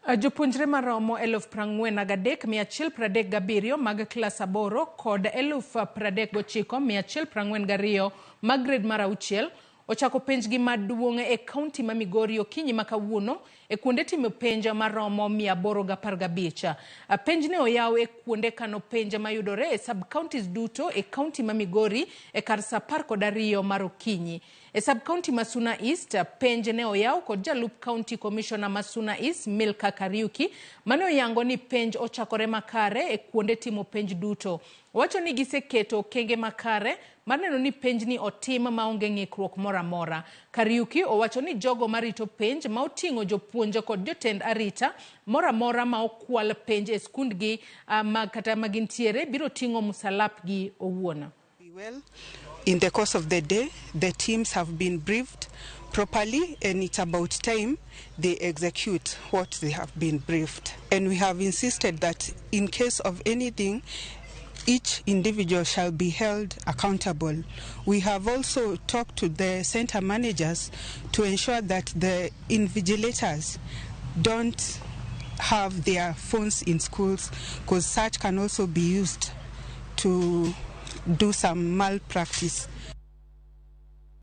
Jopuonjre maromo 43,137 mag klas 8 kod 39,142 mag gred mar 6 ochako penjgi maduong' e kaunti ma Migori okinyi ma kawuono e kuonde timo penj maromo 815. Penj ne oyaw e kuonde kano penj mayudore e sub-counties duto e kaunti ma Migori e kar saa 12 mar okinyi. E sub-county ma Suna East, penj ne oyaw kod jalup county commissioner ma Suna East, Milka Kariuki, mane oyango ni penj ochakore makare e kuonde timo penj duto. Owacho ni giseketo okenge makare mar neno ni penjni otim maonge ng'ikruok moro amora. Kariuki owacho ni jogo marito penj ma oting'o jopuonj kod jotend arita moro amora ma okwal penj e skundgi mag kata magintiere biro ting'o musalapgi owuon. Well, in the course of the day, the teams have been briefed properly, and it's about time they execute what they have been briefed. And we have insisted that in case of anything, each individual shall be held accountable. We have also talked to the center managers to ensure that the invigilators don't have their phones in schools, because such can also be used to do some malpractice.